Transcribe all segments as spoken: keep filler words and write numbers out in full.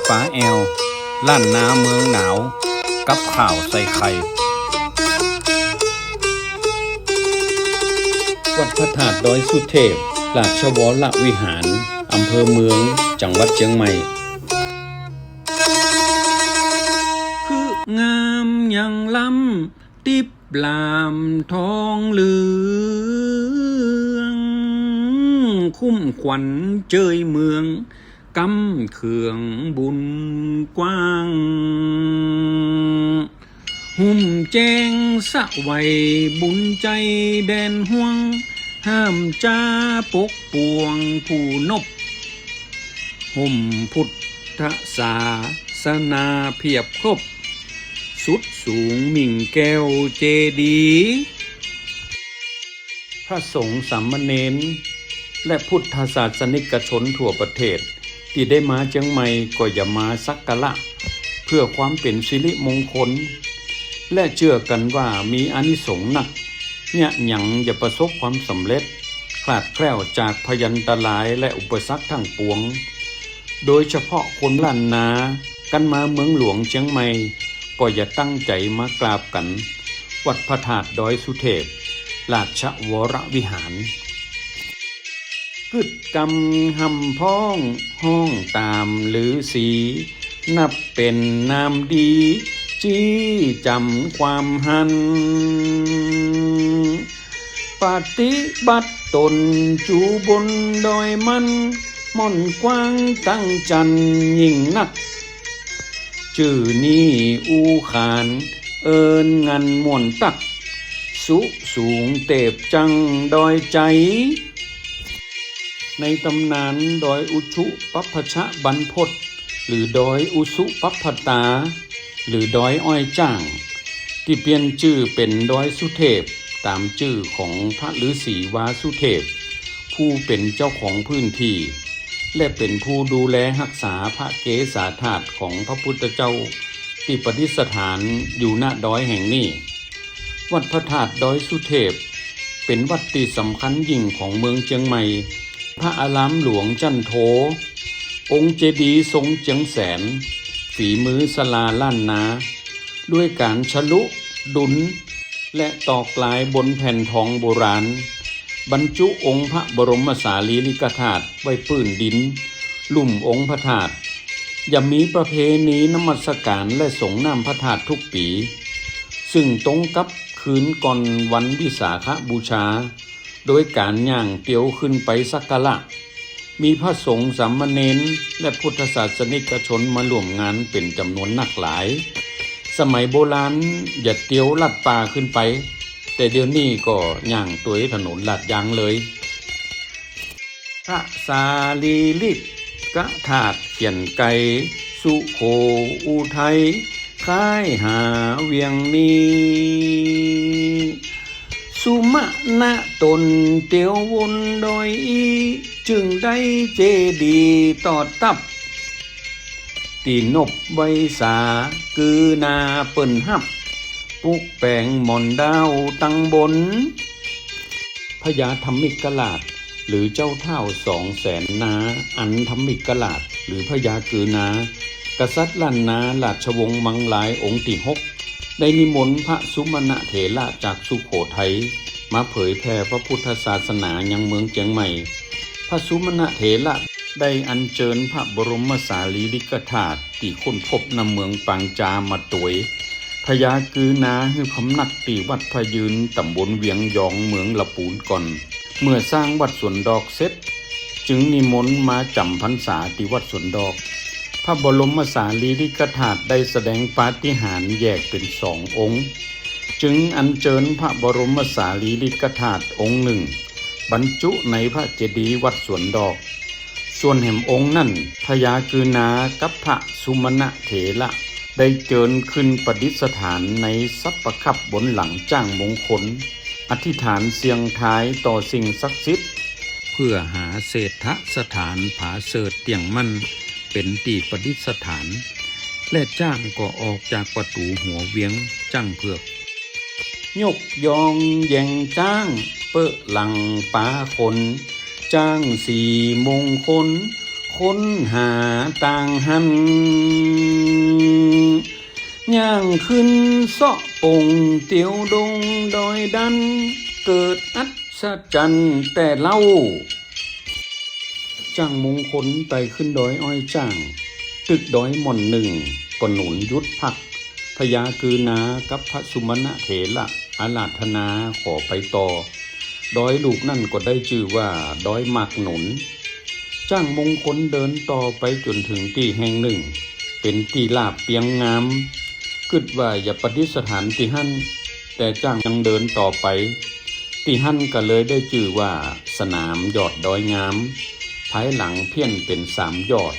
ป๋าแอล ล้านนาเมืองหนาว กับข่าวใส่ไข่ วัดพระธาตุดอยสุเทพ ราชวรวิหาร อำเภอเมือง จังหวัดเจียงใหม่ คืองามอย่างล้ำ ติ๊บหลามทองเหลือง คุ้มขวัญเจยเมือง กำเขื่องบุญกว้าง หุ้มแจ้งสะไหวบุญใจแดนห้วง ห้ามจ้าปกป้วงผู้นบ ห่มพุทธศาสนาเพียบครบ สุดสูงมิ่งแก้วเจดีย์ พระสงฆ์สามเณร และพุทธศาสนิกชนทั่วประเทศ ตี้ได้มาเจียงใหม่ก็อย่ามาสักการะ เพื่อความเป๋นสิริมงคล และเจื้อกั๋นว่ามีอานิสงส์นัก เยียะหยังอย่าประสบความสำเร็จ คลาดแคล้วจากพยันตรายและอุปสรรคทั้งปวง โดยเฉพาะคนล้านนา กั๋นมาเมืองหลวงเจียงใหม่ ก็อย่าตั้งใจ๋มากราบกั๋น วัดพระธาตุดอยสุเทพ ราชวรวิหาร กึ๊ดกำฮ่ำพ้องฮ้องต๋ามฤๅษี นับเป๋นนามดี จี้จ๋ำความหัน ปฏิบัติต๋นจู๋บนดอยมัน ม่อนกว้างตั้งจันยิ่งนัก จื้อนี้อู้ขาน เอิ้นงันม่วนตัก สุสูงเตบจั้งดอยใจ๋ ในต๋ำนานดอยอุชุปัพพชบรรพต หรือดอยอุชุปัพพตา หรือดอยอ้อยจ้าง ตี้เปลี่ยนจื้อเป๋นดอยสุเทพ ต๋ามจื้อของพระฤๅษีวาสุเทพ ผู้เป๋นเจ้าของพื้นตี้ และเป๋นผู้ดูแลฮักษาพระเกศาธาตุของพระพุทธเจ้า ตี้ประดิษฐานอยู่ ณ ดอยแห่งนี้ วัดพระธาตุดอยสุเทพ เป๋นวัดตี้สำคัญยิ่งของเมืองเจียงใหม่ พระอารามหลวงจันโท องค์เจดีย์ทรงเจียงแสน ฝีมือศาลาล้านนา ด้วยก๋านฉลุ ดุล และตอกลายบนแผ่นทองโบราณ บรรจุองค์พระบรมสารีริกธาตุไว้ปื้นดิน ลุ่มองค์พระธาตุ จะมีประเพณีนมัสการและสรงน้ำพระธาตุทุกปี๋ ซึ่งตรงกับคืนก่อนวันวิสาขบูชา โดยก๋านย่างเตียวขึ้นไปสักการะ มีพระสงฆ์สามเณรและพุทธศาสนิกชนมาร่วมงานเป๋นจ๋ำนวนนักหลาย สมัยโบราณจะเตียวลัดป่าขึ้นไป แต่เดี๋ยวนี้ก็ย่างตวยถนนลาดยางเลย พระสารีริกธาตุเขียนไกล สุโขอุทัย คล้ายหาเวียงนี้ สุมาณะต๋นเตียววนดอยอี้ จึงได้เจดีย์ตอดตับ ตี้นบไว้สา กือนาเปิ้นฮับ ปุกแป๋งหมอนดาวตังบน พญาธรรมิกราช หรือเจ้าท้าวสองแสนนา อันธรรมิกราช หรือพญากือนา กษัตริย์ล้านนาราชวงศ์มังลายองค์ตี้หก ได้นิมนต์พระสุมาณะเถระจากสุโขทัย มาเผยแผ่พระพุทธศาสนายังเมืองเจียงใหม่ พระสุมาณะเถระได้อัญเจิญพระบรมสารีริกธาตุตี้ค้นพบ ณ เมืองปางจามาตวย พญากือนาหื้อพำนักตี้วัดพระยืน ต๋ำบลเวียงยอง เมืองละปูนก่อน เมื่อสร้างวัดสวนดอกเสร็จ จึงนิมนต์มาจ๋ำพรรษาตี้วัดสวนดอก พระบรมสารีริกธาตุได้แสดงปาฏิหาริย์แยกเป๋นสององค์ จึงอัญเจิญพระบรมสารีริกธาตุองค์นึ่ง บรรจุในพระเจดีย์วัดสวนดอก ส่วนแหมองค์นั้น พญากือนากับพระสุมาณะเถระ ได้เจิญขึ้นประดิษฐานในสัปปะคัพบนหลังจ๊างมงคล อธิษฐานเสี่ยงทายต่อสิ่งศักดิ์สิทธิ์ เพื่อหาเศรษฐสถานผาเสิดเตี้ยงมั่น เป๋นตี้ประดิษฐาน และจ๊างก็ออกจากประตู๋หัวเวียงจ้างเผือก ยกยองแหย่งจ๊าง เป๊อะหลังป๋าขน จ๊างสี่มงคล ข ค้นหาตางหั้น ย่างขึ้นเซาะป่งเตียวดงดอยดัน เกิดอัศจรรย์แต่เล่า จ้างมงคลไต่ขึ้นดอยอ้อยจ้าง ตึกดอยหม่อนนึ่ง ก็หนุนหยุดพัก พญากือนากับพระสุมนเถระอาราธนาขอไปต่อ ดอยลูกนั้นก็ได้จื้อว่าดอยหมากหนุน จ้างมงคลเดินต่อไปจ๋นเถิงตี้แห่งนึ่ง เป๋นตี้ราบเปียงงาม กึ๊ดว่าจะปฏิสถานตี้หั้น แต่จ้างยังเดินต่อไป ตี้หั้นก็เลยได้จื้อว่าสนามยอดดอยงาม ภายหลังเพี้ยนเป๋นสามยอด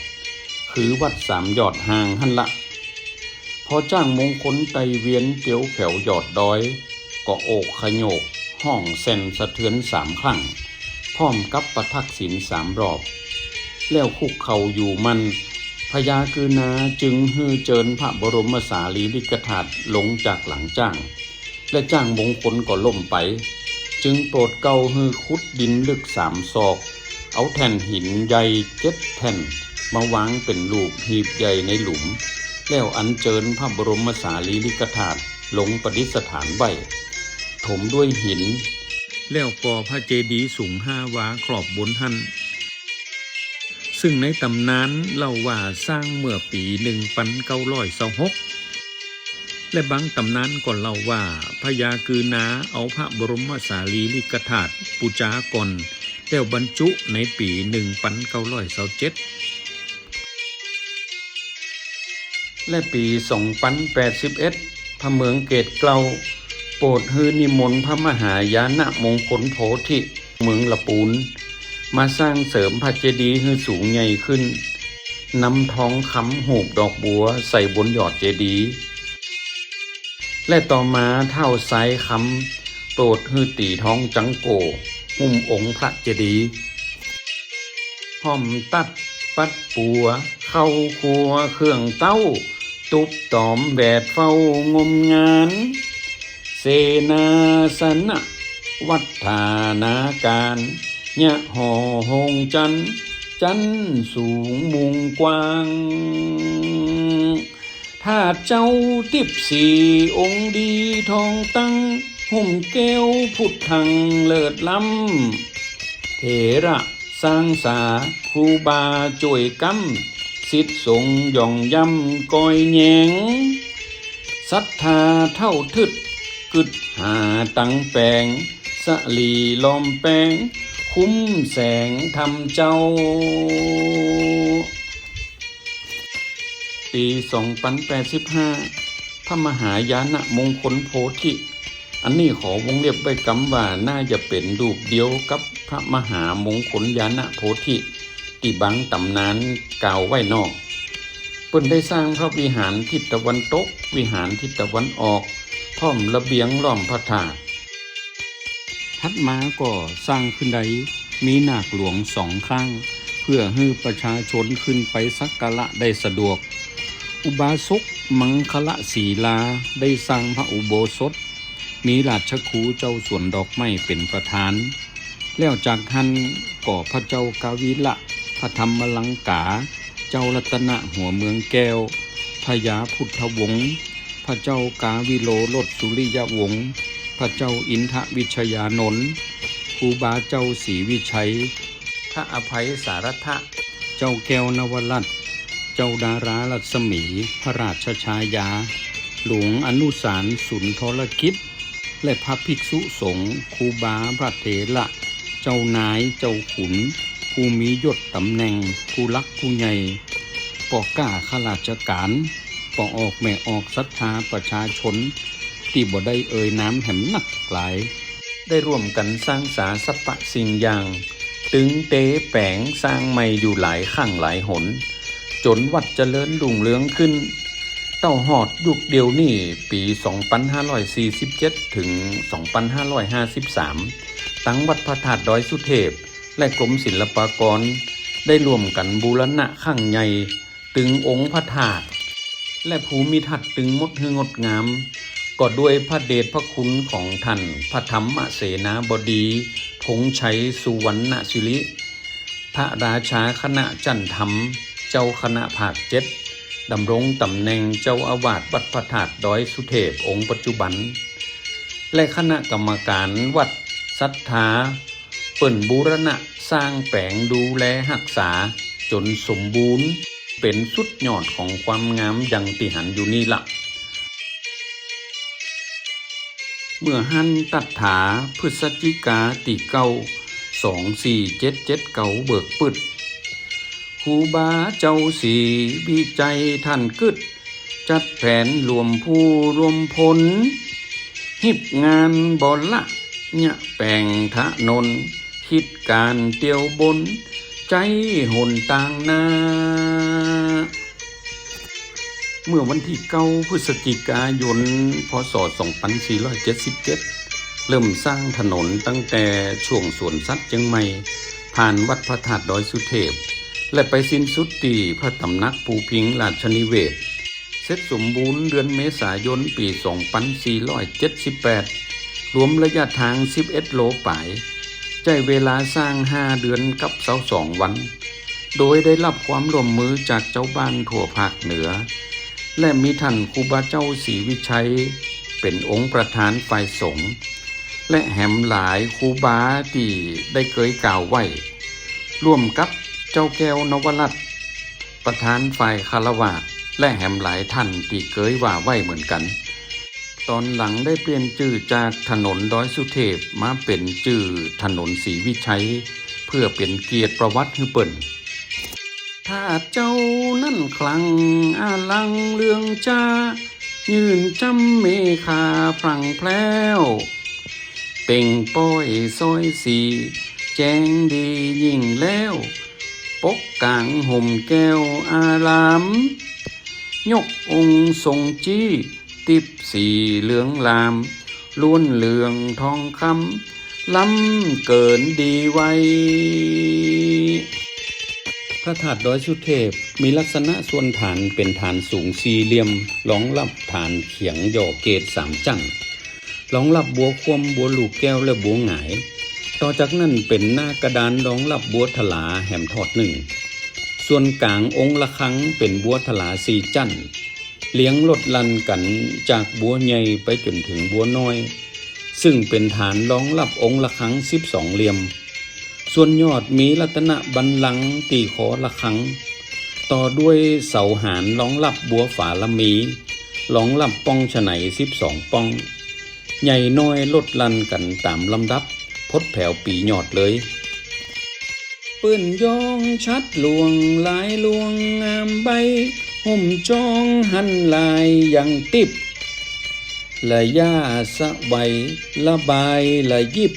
คือวัดสามยอดฮ้างหั้นละ พอจ้างมงคลไต่เวียนเตียวแผวยอดดอย ก็โอกขโยก ฮ้องแซ่นสะเทือนสามครั้ง พร้อมกับประทักษิณสามรอบ แล้วคุกเข่าอยู่หมั้น พญากือนาจึงหื้อเจิญพระบรมสารีริกธาตุลงจากหลังจ้าง และจ้างมงคลก็ล้มไป จึงโปรดเกล้าหื้อขุดดินลึกสามศอก เอาแท่นหินใหญ่เจ็ดแท่น มาวางเป๋นรูปหีบใหญ่ในหลุม แล้วอัญเจิญพระบรมสารีริกธาตุลงประดิษฐานไว้ ถมด้วยหิน แล้วก่อพระเจดีย์สูงห้าวาครอบบนหั้น ซึ่งในต๋ำนานเล่าว่าสร้างเมื่อปี๋หนึ่งปันเก้าร้อยซาวหก และบางต๋ำนานก็เล่าว่าพญากือนาเอาพระบรมสารีริกธาตุปู๋จาก่อน แล้วบรรจุในปี๋หนึ่งปันเก้าร้อยซาวเจ็ด และปี๋สองปันแปดสิบเอ็ด พระเมืองเกตเกล้า โปรดหื้อนิมนต์พระมหายานมงคลโพธิ เมืองละปูน มาสร้างเสริมพระเจดีย์หื้อสูงใหญ่ขึ้น นำทองคำฮูปดอกบัวใส่บนยอดเจดีย์ และต่อมาท้าวทรายคำ โปรดหื้อตี๋ทองจังโก้ หุ้มองค์พระเจดีย์ พร้อมตัดปัดปัว เข้าครัวเครื่องเต๊า ตุ๊บต๋อมแหวดเฝ้างมงาน เสนาสนะวัฒนาการ ยะหอโฮงจันทร์ จั้นสูงมุงกว้าง ธาตุเจ้าทิพย์สี่องค์ดีทองตั้ง หุ้มแก้วพุทธังเลิศล้ำ เถระ สร้างสา ครูบาจ้วยก๊ำ ศิษย์สงฆ์ย่องยำก้อยแหยง ศรัทธาเฒ่าทึด กึ๊ดหาตังแป๋ง สะหลีล้อมแป๋ง คุ้มแสงธรรมเจ้า ปี๋สองปันแปดสิบห้า พระมหายานมงคลโพธิ อันนี้ขอวงเล็บไว้กำว่าน่าจะเป๋นรูปเดียวกับพระมหามงคลยานโพธิ ตี้บางต๋ำนานกล่าวไว้นอก เปิ้นได้สร้างพระวิหารทิศตะวันตก วิหารทิศตะวันออก พร้อมระเบียงล้อมพระธาตุ ถัดมาก็สร้างขึ้นได้ มีนาคหลวงสองข้าง เพื่อหื้อประชาชนขึ้นไปสักการะได้สะดวก อุบาสกมังคลศิลา ได้สร้างพระอุโบสถ มีราชครูเจ้าสวนดอกไม้เป๋นประธาน แล้วจากหั้นก็พระเจ้ากาวิละ พระธรรมลังกา เจ้ารัตนะหัวเมืองแก้ว พญาพุทธวงศ์ พระเจ้ากาวิโลรสสุริยวงศ์ พระเจ้าอินทวิชยานนท์ ครูบาเจ้าศรีวิชัย พระอภัยสารัตถะ เจ้าแก้วนวรัตน์ เจ้าดารารัศมี พระราชชายา หลวงอนุสารสุนทรกิจ และพระภิกษุสงฆ์ ครูบาพระเถระ เจ้านาย เจ้าขุน ผู้มียศต๋ำแหน่ง ผู้หลักผู้ใหญ่ ป้อก้าข้าราชก๋าน ป้อออกแม่ออกศรัทธาประชาชน ตี้บ่ได้เอ่ยนามแหมนักหลาย ได้ร่วมกั๋นสร้างสาสัปปะสิ่งอย่าง ตึงเตแป๋งสร้างใหม่อยู่หลายครั้งหลายหน จ๋นวัดเจริญรุ่งเรืองขึ้น เต้าฮอดยุคเดี่ยวนี้ ปี๋สองปันห้าร้อยสี่สิบเจ็ด เถิง สองปันห้าร้อยห้าสิบสาม ตังวัดพระธาตุดอยสุเทพ และกรมศิลปากร ได้ร่วมกั๋นบูรณะครั้งใหญ่ ตึงองค์พระธาตุ และภูมิทัศน์ตึงหมดหื้องดงาม ก็ด้วยพระเดชพระคุณของท่านพระธรรมเสนาบดี ธงชัย สุวรรณสิริ พระราชาคณะจันทร์ธรรม เจ้าคณะภาคเจ็ด ดำรงต๋ำแหน่งเจ้าอาวาสวัดพระธาตุดอยสุเทพองค์ปัจจุบัน และคณะกรรมการวัดศรัทธา เปิ้นบูรณะสร้างแป๋งดูแลฮักษาจ๋นสมบูรณ์ เป๋นสุดยอดของความงามอย่างตี้หันอยู่นี้ละ เมื่อหั้นตัดถา พฤศจิกาตี้เก้า สองสี่เจ็ดเจ็ดเก้า เบิกปึ๊ด ครูบาเจ้าศรีวิชัยท่านกึ๊ด จัดแผนรวมผู้รวมพล ฮิบงานบ่ละเยียะแป๋งถนน คิดก๋านเตียวบน ใจ๊หนตางหน้า เมื่อวันตี้เก้า พฤศจิกายน พ.ศ. สองปันสี่ร้อยเจ็ดสิบเจ็ด เริ่มสร้างถนนตั้งแต่ช่วงสวนสัตว์เจียงใหม่ ผ่านวัดพระธาตุดอยสุเทพ และไปสิ้นสุดตี้พระต๋ำหนักภูพิงค์ราชนิเวศน์ เสร็จสมบูรณ์เดือนเมษายน ปี๋ สองปันสี่ร้อยเจ็ดสิบแปด รวมระยะตาง สิบเอ็ดกิโลปาย ใจ๊เวลาสร้าง ห้าเดือนกับซาวสองวัน โดยได้ฮับความร่วมมือจากจาวบ้านทั่วภาคเหนือ และมีต้านครูบาเจ้าศรีวิชัย เป๋นองค์ประธานฝ่ายสงฆ์ และแหมหลายครูบาตี้ได้เกยกล่าวไว้ ร่วมกับเจ้าแก้วนวรัตน์ ประธานฝ่ายฆราวาส และแหมหลายต้านตี้เกยว่าไว้เหมือนกั๋น ต๋อนหลังได้เปลี่ยนจื้อจากถนนดอยสุเทพมาเป๋นจื้อถนนศรีวิชัย เพื่อเป๋นเกียรติประวัติหื้อเปิ้น ธาตุเจ้านั้นขลังอาลังเรืองจ้า ยื่นจ้ำเมฆาพรังแพร้ว เปล่งป้อยซอยสีแจ้งดียิ่งแล้ว ปกก๋างห่มแก้วอาราม ยกองค์ทรงจี้ ติ๊บสีเหลืองลาม ล้วนเหลืองทองคำ ล้ำเกิ๋นดีไว้ พระธาตุดอยสุเทพมีลักษณะส่วนฐานเป๋นฐานสูงสี่เหลี่ยม รองฮับฐานเขียงหย่อเกศสามจั้น รองฮับบัวคว่ำ บัวลูกแก้ว และบัวหงาย ต่อจากนั้นเป๋นหน้ากระดานรองฮับบัวถลาแหมทอดนึ่ง ส่วนก๋างองค์ระฆังเป๋นบัวถลาสี่จั้น เรียงลดหลั่นกั๋นจากบัวใหญ่ไปจ๋นเถิงบัวน้อย ซึ่งเป๋นฐานรองฮับองค์ระฆังสิบสองเหลี่ยม ส่วนยอดมีรัตนบัลลังก์ตี้คอระฆัง ต่อด้วยเสาหาญรองฮับบัวฝาละมี รองฮับป้องฉะไหนสิบสองป้อง ใหญ่น้อยลดหลั่นกั๋นต๋ามลำดับ พดแผวปี๋ยอดเลย เปิ้นย้องฉัตรหลวงลายลวงงามใบ ห่มจองหันลายยังติ๊บ ละย่าสะใบละบายละยิบ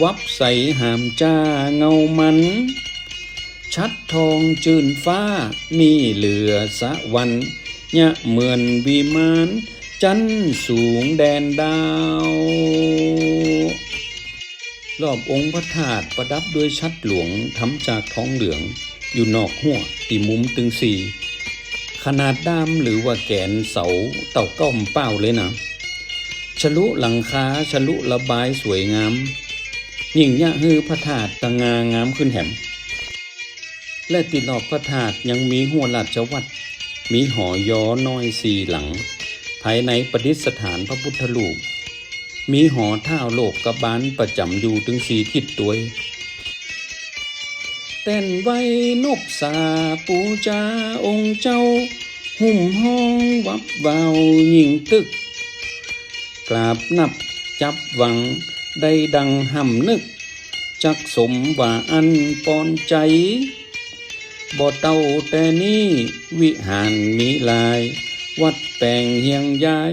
วับใสหามจ้าเงามัน ฉัตรทองจื้นฟ้า มีเหลือสะหวัน เยียะเหมือนวิมาน จั๊นสูงแดนดาว รอบองค์พระธาตุประดับด้วยฉัตรหลวงทำจากทองเหลือง อยู่นอกฮั้วตี้มุมตึงสี่ ขนาดด้ามหรือว่าแก๋นเสาเต้าเก๊าเป้าเลยนะ ฉลุหลังคา ฉลุระบายสวยงาม ยิ่งเยียะหื้อพระธาตุสง่างามขึ้นแหม และตี้รอบพระธาตุยังมีฮั้วราชวัตร มีหอยอน้อยสี่หลัง ภายในประดิษฐานพระพุทธรูป มีหอท้าวโลกบาลประจ๋ำอยู่ตึงสี่ทิศตวย แต้นไหว้นบสาปู๋จาองค์เจ้า หุ้มฮ้องวับวาวยิ่งตึก กราบนับจับหวังได้ดังห่ำนึก จักสมว่าอั้นปอนใจ๋ บ่เต้าแต่นี้วิหารมีหลาย วัดแป๋งเฮียงย้าย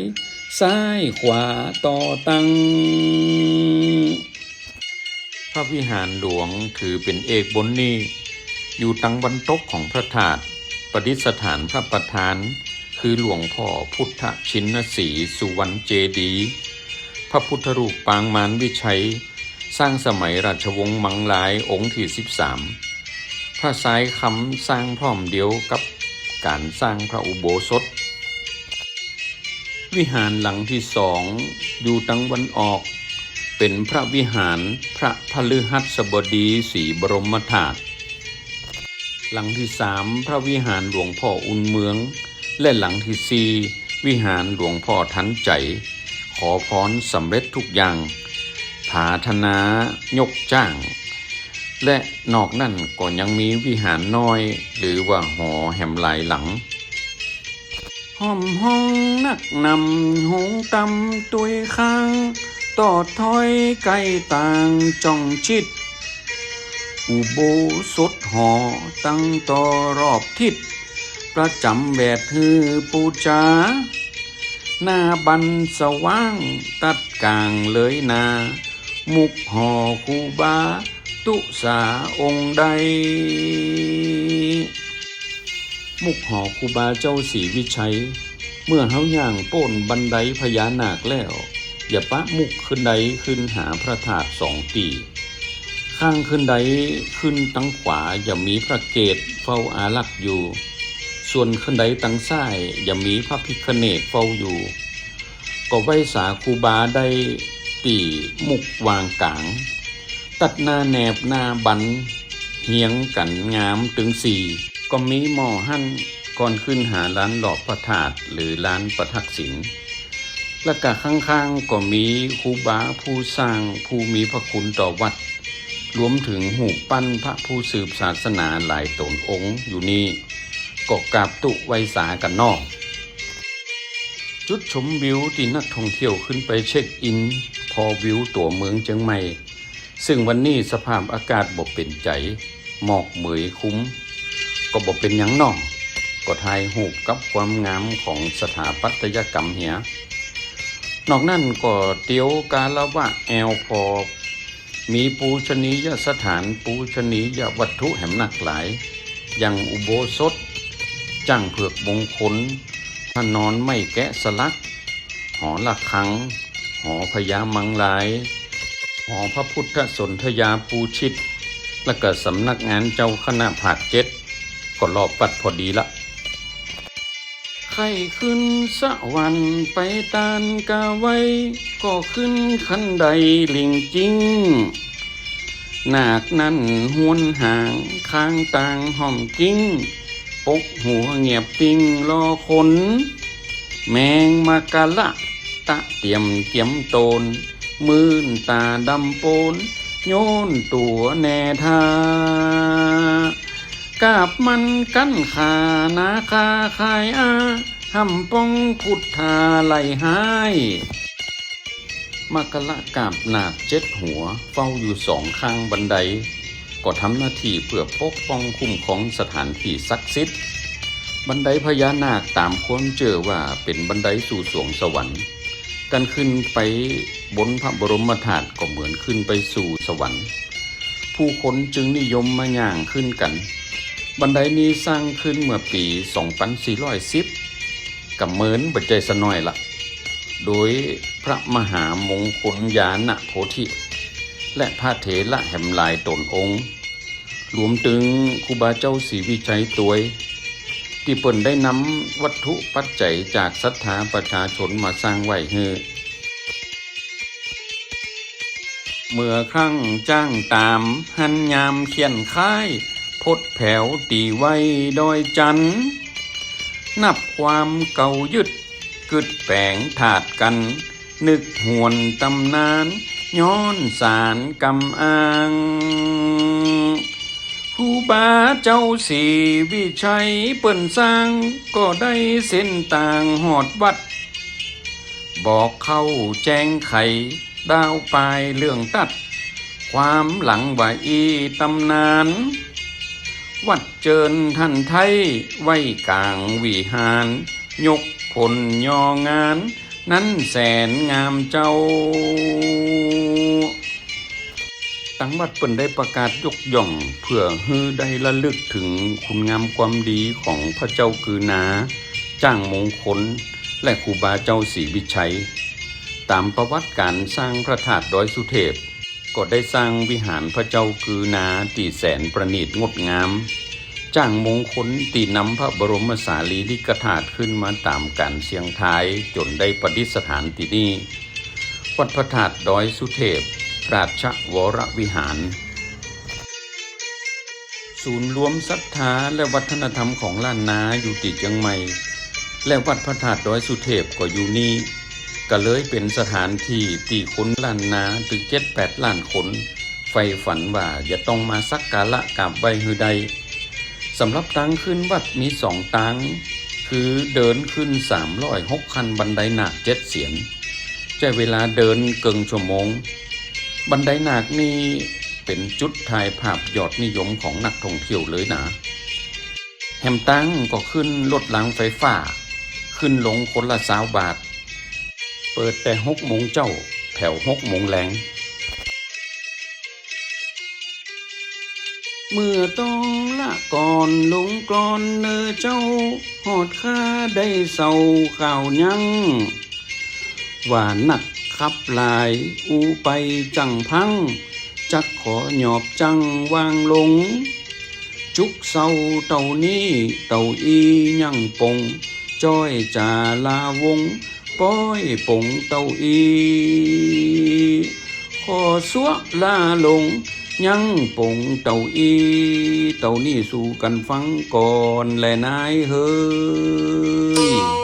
ซ้ายขวาต่อตั้ง พระวิหารหลวงถือเป๋นเอกบนนี้ อยู่ตังวันตกของพระธาตุ ประดิษฐานพระประธาน คือหลวงพ่อพุทธชินสีห์สุวรรณเจดีย์ พระพุทธรูปปางมารวิชัย สร้างสมัยราชวงศ์มังลายองค์ตี้สิบสาม พระทรายคำสร้างพร้อมเดียวกับก๋านสร้างพระอุโบสถ วิหารหลังตี้สอง อยู่ตังวันออก เป๋นพระวิหารพระพฤหัสบดีศรีบรมธาตุ หลังตี้สาม พระวิหารหลวงพ่ออุ่นเมือง และหลังตี้สี่ วิหารหลวงพ่อทันใจ๋ ขอพรสำเร็จทุกอย่าง ผาถนายกจ้าง และนอกนั้นก็ยังมีวิหารน้อย หรือว่าหอแหมหลายหลัง ฮ่อมฮ้องนักนำ ฮูงตำตวยข้าง ตอดถ้อยใก้ต่างจ้องชิด อุโบสถหอตั้งต่อรอบทิศ ประจ๋ำแวดหื้อปู๋จา หน้าบั้นสว่างตัดก๋างเลยนา มุกหอครูบา ตุ๊สาองค์ใด มุกหอครูบาเจ้าศรีวิชัย เมื่อเฮาย่างป๊นบันไดพญานาคแล้ว อย่าปะมุกขึ้นไดขึ้นหาพระธาตุสองตี้ ข้างขึ้นไดขึ้นตังขวาจะมีพระเกศเฝ้าอารักษ์อยู่ ส่วนขึ้นไดตังซ้ายจะมีพระพิฆเนศเฝ้าอยู่ ก็ไหว้สาครูบาได้ตี้มุกวางก๋าง ตัดหน้าแหนบหน้าบั้นเฮียงกั๋นงามตึงสี่ ก็มีหม้อหั้นก่อนขึ้นหาลานรอบพระธาตุหรือลานประทักษิณ และกะข้างๆ ก็มีครูบาผู้สร้างผู้มีพระคุณต่อวัด รวมเถิงฮูปปั้นพระผู้สืบศาสนาหลายต๋นองค์อยู่นี้ ก็กราบตุ๊ไหว้สากั๋นเนาะ จุดชมวิวตี้นักท่องเที่ยวขึ้นไปเช็คอินผ่อวิวตั๋วเมืองเจียงใหม่ ซึ่งวันนี้สภาพอากาศบ่เป๋นใจ๋ หมอกเหมยคลุม ก็บ่เป๋นหยังเนาะ ก็ถ่ายฮูปกับความงามของสถาปัตยกรรมเหีย นอกนั้นก็เตียวกาละวะแอ่วผ่อ มีปูชนียสถาน ปูชนียวัตถุแหมนักหลาย อย่างอุโบสถ จ๊างเผือกมงคล พระนอนไม้แกะสลัก หอระฆัง หอพญามังราย หอพระพุทธสนธยาปู๋ชิต และก็สำนักงานเจ้าคณะภาคเจ็ด ก็รอบวัดพอดีละ ใค่ขึ้นสวรรค์ไปตานกาไว้ ก็ขึ้นคันไดหลิ่งจิ่ง นาคนั้นฮวนหางข้างต่างฮ่อมกิ้ง ปกหัวเงียบปิ้งรอคน แมงมะกะละตะเตียมเกียมโตน มื่นต๋าดำโปน โยนตั๋วแหน่ท่า กาบมันกั้นขานาคาคายอา ฮ่ำป้องพุทธาไล่ฮ้าย มะกะละกาบนาคเจ็ดหัว เฝ้าอยู่สองข้างบันได ก็ทำหน้าตี้เปื้อปกป้องคุ้มครองสถานตี้ศักดิ์สิทธิ์ บันไดพญานาคต๋ามความเจื้อว่าเป๋นบันไดสู่สวงสวรรค์ การขึ้นไปบนพระบรมธาตุก็เหมือนขึ้นไปสู่สวรรค์ ผู้คนจึงนิยมมาย่างขึ้นกั๋น บันไดนี้สร้างขึ้นเมื่อปี๋สองปันสี่ร้อยสิบ ก็เมินบ่ใจ้สะน้อยละ โดยพระมหามงคลญาณโพธิ และพระเถระแหมหลายต๋นองค์ รวมเถิงครูบาเจ้าศรีวิชัยตวย ตี้เปิ้นได้นำวัตถุปัจจัยจากศรัทธาประชาชนมาสร้างไว้หื้อ เมื่อครั้งจ้างต๋ามหันยามเคียนค้าย พดแผวตี้ไว้ดอยจันทน์ นับความเก่ายึดกึ๊ดแป๋งธาตุกั๋น นึกหวนต๋ำนานย้อนสานกำอ้าง ครูบาเจ้าศรีวิชัยเปิ้นสร้าง ก็ได้เส้นตางฮอดวัด บอกเข้าแจ้งไขดาวปายเรื่องตัด ความหลังว่าอี้ต๋ำนาน วัดเจิญท่านไท้ไว้ก๋างวิหาร ยกผลยองาน นั้นแสนงามเจ้า ตังวัดเปิ้นได้ประกาศยกย่อง เปื้อหื้อได้ระลึกเถิงคุณงามความดีของพระเจ้ากือนา จ้างมงคล และครูบาเจ้าศรีวิชัย ต๋ามประวัติก๋านสร้างพระธาตุดอยสุเทพ ก็ได้สร้างวิหารพระเจ้ากือนาตี้แสนประณีตงดงาม จ้างมงคลตี้นำพระบรมสารีริกธาตุขึ้นมาต๋ามก๋านเสียงทายจ๋นได้ประดิษฐานตี้นี่ วัดพระธาตุดอยสุเทพ ราชวรวิหาร ศูนย์รวมศรัทธาและวัฒนธรรมของล้านนาอยู่ตี้เจียงใหม่ และวัดพระธาตุดอยสุเทพก็อยู่นี่ ก็เลยเป๋นสถานตี้ตี้คนล้านนาตึงเจ็ดแปดล้านคน ใฝ่ฝันว่าจะต้องมาสักการะกราบไหว้หื้อได้ สำหรับตางขึ้นวัดมีสองตาง คือเดินขึ้นสามร้อยหกขั้นบันไดนาคเจ็ดเสียน ใจ๊เวลาเดินเกิ่งชั่วโมง บันไดนาคนี่เป๋นจุดถ่ายภาพยอดนิยมของนักท่องเที่ยวเลยนะ แหมตางก็ขึ้นรถรางไฟฟ้า ขึ้นลงคนละซาวบาท เปิดแต่หกโมงเจ๊า แผวหกโมงแลง เมื่อต้องละก่อนลงกลอนเน่อเจ้า ฮอดคาได้เศร้าข่าวยัง ว่านักขับหลายอู้ไปจั่งพัง จักขอหยอบจั่งวางลง จุกเศร้าเต้านี้เต้าอี้ยังป๋ง จ้อยจ๋าลาวง ป้อยป๋งเต้าอี้ ขอสั่วลาลง ยังป๋งเต้าอี้ เต้านี้สู่กั๋นฟังก่อนแลนายเฮย